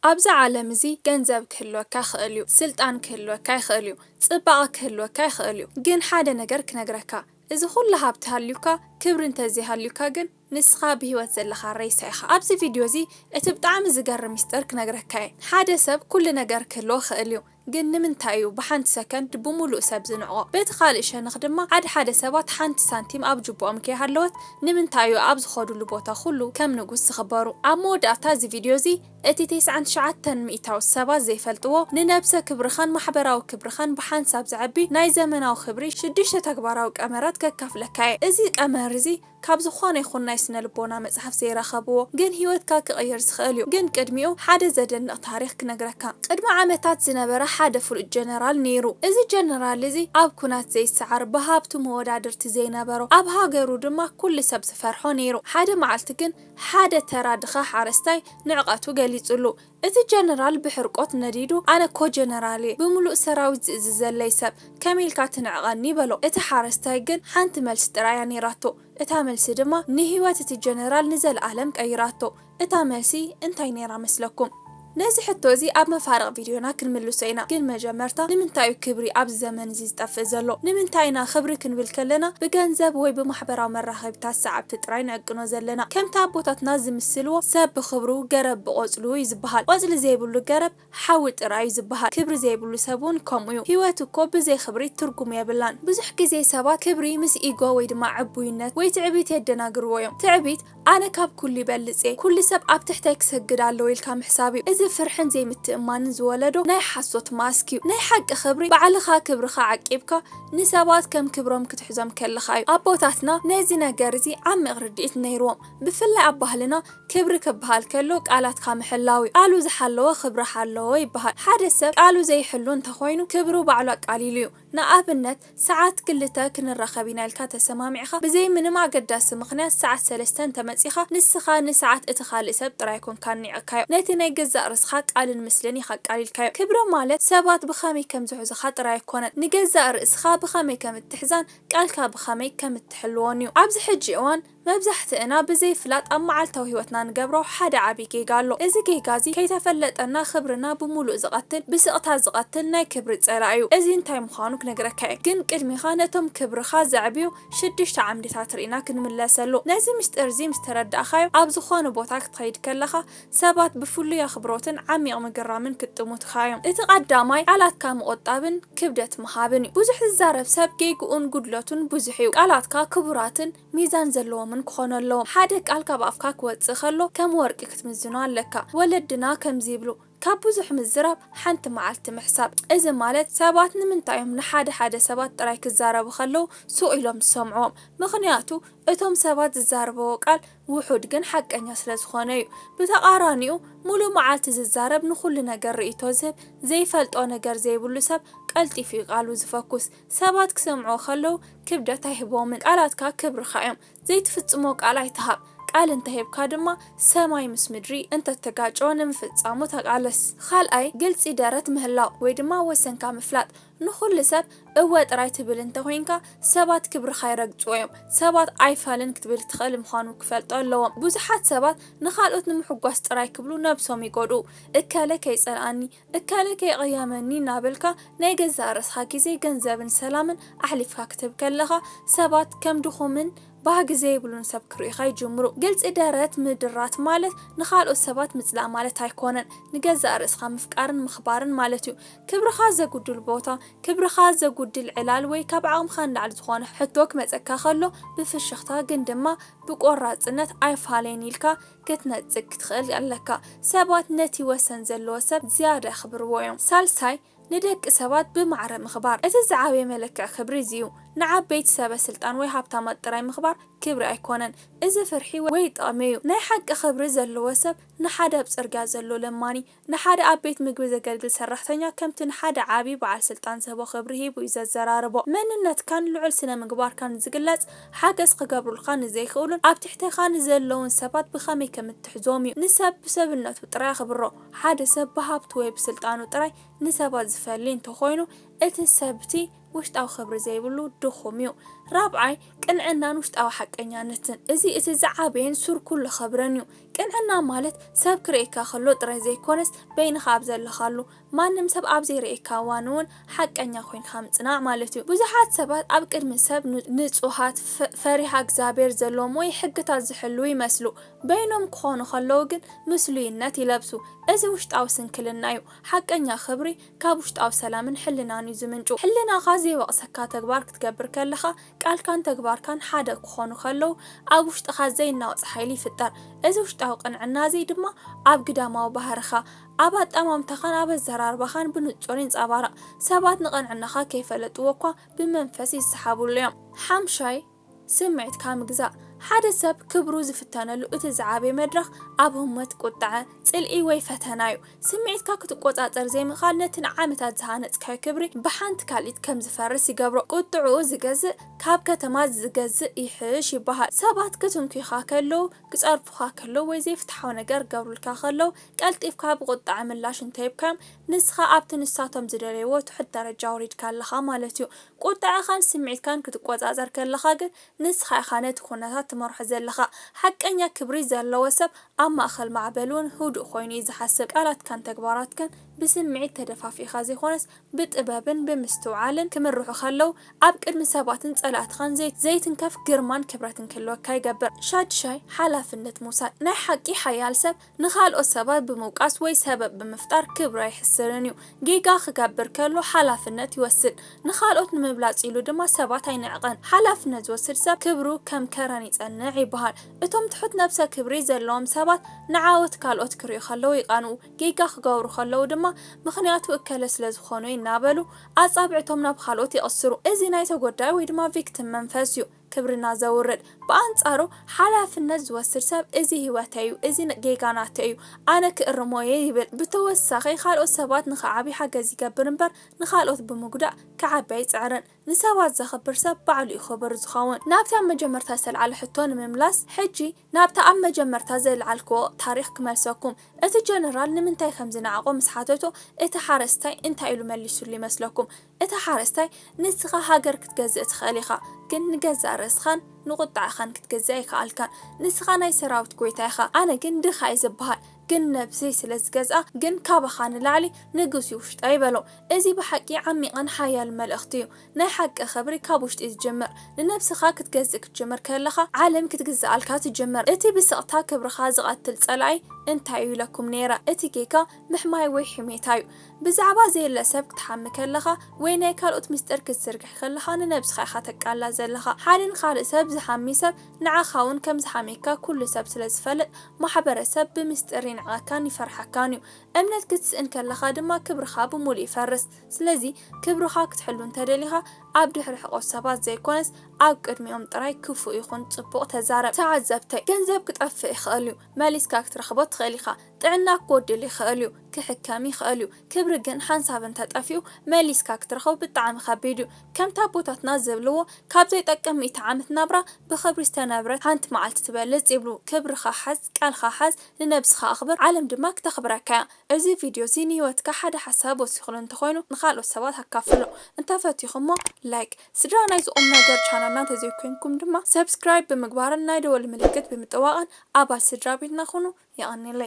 ኣብዚ ዓለም እዚ ገንዘብ ክህልወካ ይኽእል እዩ፣ ስልጣን ክህልወካ ይኽእል እዩ፣ ጽባቐ ክህልወካ ይኽእል እዩ። ግን ሓደ ነገር ክነግረካ፣ እዚ ኩሉ ሃብቲ ሃልዩካ፣ ክብሪ እንተዘይሃልዩካ ግን፣ ንስኻ ብህይወት ዘለኻ ሬሳ ኢኻ። ኣብዚ ቪድዮ እዚ እቲ ብጣዕሚ ዝገርም ሚስጥር ክነግረካ እየ። ሓደ ሰብ ኩሉ ነገር ክህልዎ ይኽእል እዩ፣ ግን ንምንታይ እዩ ብሓንቲ ሰከንድ ብምሉእ ሰብ ዝንዕቖ? በቲ ካልእ ሸነኽ ድማ ሓደ ሓደ ሰባት ሓንቲ ሳንቲም ኣብ ጅቦኦም ከይሃለወት ንምንታይ እዩ ኣብ ዝኾድሉ ቦታ ኩሉ ከም ንጉስ ዝኽበሩ? ኣብ መወዳእታ እዚ ቪድዮ እዚ እቲ ተስዓን ትሽዓተን ሚእታዊ ሰባት ዘይፈልጥዎ ንነብሰ ክብርኻን ማሕበራዊ ክብርኻን ብሓንሳብ ዘዕቢ ናይ ዘመናዊ ክብሪ ሽዱሽተ ተግባራዊ ቀመራት ከካፍለካ እየ። እዚ ቀመር እዚ ካብ ዝኾነ ይኹን ናይ ስነ ልቦና መጽሓፍ ዘይረኸብዎ ግን ህይወትካ ክቕይር ዝኽእል እዩ። ግን ቅድሚኡ ሓደ ዘደንቕ ታሪኽ ክነግረካ። ቅድሚ ዓመታት ዝነበረ ሓደ ፍሉጥ ጀነራል ነይሩ። እዚ ጀነራል እዚ ኣብ ኩናት ዘይሰዓር ብሃብቱ መወዳድርቲ ዘይነበሮ ኣብ ሃገሩ ድማ ኩሉ ሰብ ዝፈርሖ ነይሩ። ሓደ መዓልቲ ግን ሓደ ተራ ድኻ ሓረስታይ ንዕቐቱ ገሊጹሉ። እቲ ጀነራል ብሕርቆት ነዲዱ፣ ኣነ እኮ ጀነራል እየ፣ ብምሉእ ሰራዊት ዝእዝዘለይ ሰብ፣ ከመይ ኢልካ ትንዕቐኒ? በሎ። እቲ ሓረስታይ ግን ሓንቲ መልሲ ጥራይ እያ ነይራቶ። እታ መልሲ ድማ ንህይወት እቲ ጀነራል ንዘለኣለም ቀይራቶ። እታ መልሲ እንታይ ነይራ መስለኩም? ነዚ ሕቶ እዚ ኣብ መፋርቕ ቪድዮና ክንምልሶ ኢና። ግን መጀመርታ ንምንታይ እዩ ክብሪ ኣብዚ ዘመን እዚ ዝጠፍእ ዘሎ? ንምንታይ ኢና ክብሪ ክንብል ከለና ብገንዘብ ወይ ብማሕበራዊ መራኸቢታት ሰዓብቲ ጥራይ ንዕቅኖ ዘለና? ከምቲ ኣቦታትና ዝምስልዎ ሰብ ብኽብሩ ገረብ ብቖጽሉ እዩ ዝበሃል። ቆጽሊ ዘይብሉ ገረብ ሓዊ ጥራይ እዩ ዝበሃል። ክብሪ ዘይብሉ ሰብ እውን ከምኡ እዩ። ህይወት እኮ ብዘይ ክብሪ ትርጉም የብላን። ብዙሕ ግዜ ሰባት ክብሪ ምስ ኢጎ ወይ ድማ ዕቡይነት ወይ ትዕቢት የደናግርዎ እዮም። ትዕቢት ኣነ ካብ ኩሉ ይበልጽ እየ፣ ኩሉ ሰብ ኣብ ትሕተይ ክሰግድ ኣለዎ ኢልካ ምሕሳብ እዩ። እዚ ፍርሕን ዘይምትእማንን ዝወለዶ ናይ ሓሶት ማስክ እዩ። ናይ ሓቂ ክብሪ ባዕልኻ ክብርኻ ዓቂብካ ንሰባት ከም ክብሮም ክትሕዞም ከለኻ እዩ። ኣቦታትና ነዚ ነገር እዚ ዓሚቕ ርድኢት ነይርዎም። ብፍላይ ኣብ ባህልና ክብሪ ክበሃል ከሎ ቃላትካ ምሕላው እዩ። ቃሉ ዝሓለወ ክብሪ ሓለወ ይበሃል። ሓደ ሰብ ቃሉ ዘይሕሉ እንተኾይኑ ክብሩ ባዕሉ ኣቃሊሉ እዩ። ንኣብነት ሰዓት ክልተ ክንራኸብ ኢና ኢልካ ተሰማሚዕኻ ብዘይ ምንም ኣገዳሲ ምኽንያት ሰዓት ሰለስተ እንተመጺኻ ንስኻ ንሰዓት እቲ ካልእ ሰብ ጥራይ ኣይኮንካን ኒዕካዮ። ነቲ ናይ ገዛእ ርእስኻ ቃልን ምስልን ኢኻ ኣቃሊልካዮ። ክብሪ ማለት ሰባት ብኸመይ ከም ዝሕዙኻ ጥራይ ኣይኮነን፣ ንገዛእ ርእስኻ ብኸመይ ከም እትሕዛን ቃልካ ብኸመይ ከም እትሕልዎን እዩ። ኣብዚ ሕጂ እዋን መብዛሕትእና ብዘይፍላጥ ኣብ መዓልታዊ ህይወትና ንገብሮ ሓደ ዓቢ ጌጋ ኣሎ። እዚ ጌጋ እዚ ከይተፈለጠና ክብርና ብምሉእ ዝቐትል፣ ብስቕታ ዝቐትል ናይ ክብሪ ጸላኢ እዩ። እዚ እንታይ ምዃኑ ክነግረካ እየ። ግን ቅድሚኻ ነቶም ክብርኻ ዘዕብዩ ሽዱሽተ ዓምድታት ርኢና ክንምለሰሉ። ነዚ ምስጢር እዚ ምስ ተረዳእካዮ ኣብ ዝኾነ ቦታ ክትኸይድ ከለኻ ሰባት ብፍሉይ ኣኽብሮትን ዓሚቕ ምግራምን ክጥምቱኻ እዮም። እቲ ቀዳማይ ቃላትካ ምቑጣብን ክብደት ምሃብን እዩ። ብዙሕ ዝዛረብ ሰብ ጌግኡን ጉድለቱን ብዙሕ እዩ። ቃላትካ ክቡራትን ሚዛን ዘለዎምን ክኾኑ ኣለዎም። ሓደ ቃል ካብ ኣፍካ ክወጽእ ከሎ ከም ወርቂ ክትምዝኖ ኣለካ። ወለድና ከምዚ ይብሉ፣ ካብ ብዙሕ ምዝራብ ሓንቲ መዓልቲ ምሕሳብ። እዚ ማለት ሰባት ንምንታይ እዮም ንሓደ ሓደ ሰባት ጥራይ ክዛረቡ ከለዉ ሱቕ ኢሎም ዝሰምዕዎም? ምኽንያቱ እቶም ሰባት ዝዛረብዎ ቃል ውሑድ ግን ሓቀኛ ስለ ዝኾነ እዩ። ብተቓራኒኡ ሙሉእ መዓልቲ ዝዛረብ ንኹሉ ነገር ርእይቶ ዝህብ ዘይፈልጦ ነገር ዘይብሉ ሰብ ቀልጢፉ እዩ ቃሉ ዝፈኩስ። ሰባት ክሰምዕዎ ከለዉ ክብደት ኣይህብዎምን። ቃላትካ ክብርኻ እዮም። ዘይትፍጽሞ ቃል ኣይትሃብ። ቃል እንተሂብካ ድማ ሰማይ ምስ ምድሪ እንተተጋጨወ ንምፍጻሙ ተቓለስ። ካልኣይ ግልጺ ደረት ምህላው ወይ ድማ ወሰንካ ምፍላጥ። ንኹሉ ሰብ እወ ጥራይ ትብል እንተኾይንካ ሰባት ክብርኻ ይረግጽዎ እዮም። ሰባት ኣይፋልን ክትብል ትኽእል ምዃኑ ክፈልጡ ኣለዎም። ብዙሓት ሰባት ንኻልኦት ንምሕጓስ ጥራይ ክብሉ ነብሶም ይጎድኡ። እከለ ከይጸልኣኒ፣ እከለ ከይቕየመኒ እናበልካ ናይ ገዛእ ርእስኻ ግዜ፣ ገንዘብን ሰላምን ኣሕሊፍካ ክትህብ ከለኻ ሰባት ከም ድኹምን ባህጊ ዘይብሉን ሰብ ክርእዩኻ ይጅምሩ። ግልጺ ደረት ምድራት ማለት ንኻልኦት ሰባት ምጽላእ ማለት ኣይኮነን። ንገዛእ ርእስኻ ምፍቃርን ምኽባርን ማለት እዩ። ክብርኻ ዘጉድል ቦታ፣ ክብርኻ ዘጉድል ዕላል ወይ ካብ ዓቕምኻ ንላዕሊ ዝኾነ ሕቶ ክመጸካ ከሎ ብፍሽኽታ ግን ድማ ብቆራጽነት ኣይፋለይን ኢልካ ክትነጽግ ክትኽእል ኣለካ። ሰባት ነቲ ወሰን ዘለዎ ሰብ ዝያዳ የኽብርዎ እዮም። ሳልሳይ ንደቂ ሰባት ብማዕረ ምኽባር። እቲ ዝዓበየ መለክዒ ክብሪ እዚ እዩ። ንዓበይቲ ሰበ ስልጣን ወይ ሃብታማት ጥራይ ምኽባር ክብሪ ኣይኮነን። እዚ ፍርሒ ወይ ጥቕሚ እዩ። ናይ ሓቂ ክብሪ ዘለዎ ሰብ ንሓደ ኣብ ጽርግያ ዘሎ ለማኒ፣ ንሓደ ኣብ ቤት ምግቢ ዘገልግል ሰራሕተኛ ከምቲ ንሓደ ዓቢ በዓል ስልጣን ዝህቦ ክብሪ ሂቡ እዩ ዘዘራርቦ። መንነትካን ልዑል ስነ ምግባርካን ዝግለጽ ሓገዝ ክገብሩልካ ንዘይክእሉን ኣብ ትሕቴኻ ንዘለዉን ሰባት ብኸመይ ከም እትሕዞም እዩ። ንሰብ ብሰብነቱ ጥራይ ኣኽብሮ። ሓደ ሰብ ብሃብቱ ወይ ብስልጣኑ ጥራይ ንሰባት ዝፈሊ እንተኾይኑ፣ እቲ ሰብቲ ውሽጣዊ ክብሪ ዘይብሉ ድኹም እዩ። ራብዓይ፣ ቅንዕናን ውሽጣዊ ሓቀኛነትን። እዚ እቲ ዝዓበየን ሱር ኩሉ ክብርን እዩ። ቅንዕና ማለት ሰብ ክርእየካ ከሎ ጥራይ ዘይኮነስ፣ በይንኻ ኣብ ዘለኻሉ፣ ማንም ሰብ ኣብ ዘይርእየካ እዋን እውን ሓቀኛ ኮይንካ ምጽናዕ ማለት እዩ። ብዙሓት ሰባት ኣብ ቅድሚ ሰብ ን-፣ ንጹሃት፣ ፈ-፣ ፈሪሃ እግዚኣብሔር ዘለዎም ወይ ሕግታት ዝሕልዉ ይመስሉ። በይኖም ክኾኑ ከለዉ ግን ምስሉይነት ይለብሱ። እዚ ውሽጣዊ ስንክልና እዩ። ሓቀኛ ክብሪ ካብ ውሽጣዊ ሰላምን ሕልናን እዩ ዝምንጩ። ሕልናኻ ዘይወቕሰካ ተግባር ክትገብር ከለኻ፣ ቃልካን ተግባርካን ሓደ ክኾኑ ከለዉ፣ ኣብ ውሽጥኻ ዘይናወጽ ሓይሊ ይፍጠር። እዚ ውሽጣዊ ቅንዕና እዚ ድማ ኣብ ግዳማዊ ባህርኻ፣ ኣብ ኣጠማምታኻን ኣብ ኣዘራርባኻን ብንጹር ይንጸባረቕ። ሰባት ንቕንዕናኻ ከይፈለጥዎ እኳ ብመንፈስ ይሰሓብሉ እዮም። ሓምሻይ፣ ስምዒትካ ምግዛእ። ሓደ ሰብ ክብሩ ዝፍተነሉ እቲ ዝዓበየ መድረኽ ኣብ ህሞት ቁጥዐ፣ ጽልኢ ወይ ፈተና እዩ። ስምዒትካ ክትቆጻጸር ዘይምኽኣል ነቲ ንዓመታት ዝሃነጽካዮ ክብሪ ብሓንቲ ካልኢት ከም ዝፈርስ ይገብሮ። ቁጥዕኡ ዝገዝእ ካብ ከተማ ዝገዝእ ይሕሽ ይበሃል። ሰባት ክትንኩኻ ከለዉ፣ ክጸርፉኻ ከለዉ ወይ ዘይፍትሓዊ ነገር ክገብሩልካ ከለዉ፣ ቀልጢፍካ ብቁጥዐ ምላሽ እንተሂብካዮም፣ ንስኻ ኣብቲ ንሳቶም ዝደለይዎ ትሑት ደረጃ ወሪድካ ኣለኻ ማለት እዩ። ቁጥዐኻን ስምዒትካን ክትቆጻጸር ከለኻ ግን፣ ንስኻ ኢኻ ነቲ ኩነታት ትመርሖ ዘለኻ። ሓቀኛ ክብሪ ዘለዎ ሰብ ኣብ ማእከል ማዕበል እውን ህዱእ ኮይኑ እዩ ዝሓስብ። ቃላትካን ተግባራትካን ብስምዒት ተደፋፊእካ ዘይኮነስ፣ ብጥበብን ብምስትውዓልን ክምርሑ ከለዉ፣ ኣብ ቅድሚ ሰባትን ጸላእትኻን ዘይ-፣ ዘይትንከፍ ግርማን ክብረትን ክህልወካ ይገብር። ሻድሻይ፣ ሓላፍነት ምውሳድ። ናይ ሓቂ ሓያል ሰብ ንኻልኦት ሰባት ብምውቃስ ወይ ሰበብ ብምፍጣር ክብሩ ኣይሕስርን እዩ። ጌጋ ክገብር ከሎ ሓላፍነት ይወስድ። ንኻልኦት ንምብላጽ ኢሉ ድማ ሰባት ኣይንዕቐን። ሓላፍነት ዝወስድ ሰብ ክብሩ ከም ከረን ይጸንዕ ይበሃል። እቶም ትሑት ነብሰ ክብሪ ዘለዎም ሰባት ንዓወት ካልኦት ክርእዩ ከለዉ ይቐንኡ። ጌጋ ክገብሩ ከለዉ ድማ ምኽንያቱ እከለ ስለ ዝኾኑ እናበሉ ኣጻብዕቶም ናብ ካልኦት ይቕስሩ። እዚ ናይ ተጎዳኢ ወይ ድማ ቪክቲም መንፈስ እዩ ክብርና ዘውርድ። ብኣንጻሩ ሓላፍነት ዝወስድ ሰብ እዚ ህይወተይ እዩ፣ እዚ ን-፣ ጌጋ ናተይ እዩ፣ ኣነ ክእርሞ እየ ይብል። ብተወሳኺ ካልኦት ሰባት ንኽዓብዩ ሓገዝ ይገብር እምበር ንኻልኦት ብምጉዳእ ክዓቢ ኣይጽዕርን። ንሰባት ዘኽብር ሰብ ባዕሉ እዩ ክቡር ዝኸውን። ናብቲ ኣብ መጀመርታ ዝተልዓለ ሕቶ ንምምላስ፣ ሕጂ ናብታ ኣብ መጀመርታ ዘልዓልክዎ ታሪኽ ክመልሰኩም። እቲ ጀነራል ንምንታይ ከም ዝነዓቖ ምስ ሓተቶ፣ እቲ ሓረስታይ እንታይ ኢሉ መሊሱሉ ይመስለኩም? እቲ ሓረስታይ፣ "ንስኻ ሃገር ክትገዝእ ትኽእል ኢኻ፣ ግን ንገዛእ ርእስኻን ንቁጥዐኻን ክትገዝእ ኣይከኣልካን። ንስኻ ናይ ሰራዊት ጎይታ ኢኻ፣ ኣነ ግን ድኻ እየ ዝበሃል፣ ግን ነብሰይ ስለ ዝገዝኣ ግን ካባኻ ንላዕሊ ንጉስ እዩ ውሽጠይ" በሎ። እዚ ብሓቂ ዓሚቕን ሓያል መልእኽቲ እዩ። ናይ ሓቂ ክብሪ ካብ ውሽጢ እዩ ዝጅምር። ንነብስኻ ክትገዝእ ክትጅምር ከለኻ፣ ዓለም ክትግዝኣልካ ትጅምር። እቲ ብስቕታ ክብርኻ ዝቐትል ጸላኢ እንታይ እዩ ኢለኩም ነይረ? እቲ ጌጋ ምሕማይ ወይ ሕሜታ እዩ። ብዛዕባ ዘየለ ሰብ ክትሓሚ ከለኻ ወይ ናይ ካልኦት ምስጢር ክትዝርግሕ ከለኻ ንነብስኻ ኢኻ ተቃላ ዘለኻ። ሓደ ንኻልእ ሰብ ዝሓሚ ሰብ ንዓኻ እውን ከም ዝሓመየካ ኩሉ ሰብ ስለ ዝፈልጥ ማሕበረሰብ ብምስጢር ይንዕቐካን ይፈርሓካን እዩ። እምነት ክትስእን ከለኻ ድማ ክብርኻ ብምሉእ ይፈርስ። ስለዚ ክብርኻ ክትሕሉ እንተደሊኻ ኣብ ድሕሪ ሕቖ ሰባት ዘይኮነስ ኣብ ቅድሚኦም ጥራይ ክፉእ ይኹን ጽቡቕ ተዛረብ። ተዓዘብተይ፣ ገንዘብ ክጠፍእ ይኽእል እዩ፣ መሊስካ ክትረኽቦ ትኽእል ኢኻ። ጥዕና ክጎድል ይኽእል እዩ፣ ክሕከም ይኽእል እዩ። ክብሪ ግን ሓንሳብ እንተጠፊኡ መሊስካ ክትረኽቦ ብጣዕሚ ከቢድ እዩ። ከምቲ ኣቦታትና ዝብልዎ፣ "ካብ ዘይጠቅም ሚእቲ ዓመት ናብራ ብኽብሪ ዝተነብረት ሓንቲ መዓልቲ ትበልጽ" ይብሉ። ክብርኻ ሓዝ፣ ቃልኻ ሓዝ፣ ንነብስኻ ኣኽብር፣ ዓለም ድማ ክተኽብረካ እያ። እዚ ቪድዮ እዚ ንህይወትካ ሓደ ሓሳብ ወሲኹሉ እንተኾይኑ ንኻልኦት ሰባት ኣካፍሎ። እንተፈቲኹሞ ላይክ፣ ስድራ ናይዚ ቁም ነገር ቻናልና እንተዘይኮይንኩም ድማ ሰብስክራይብ ብምግባርን ናይ ደወል ምልክት ብምጥዋቕን ኣባል ስድራ ቤትና ኩኑ። የቐንየለይ።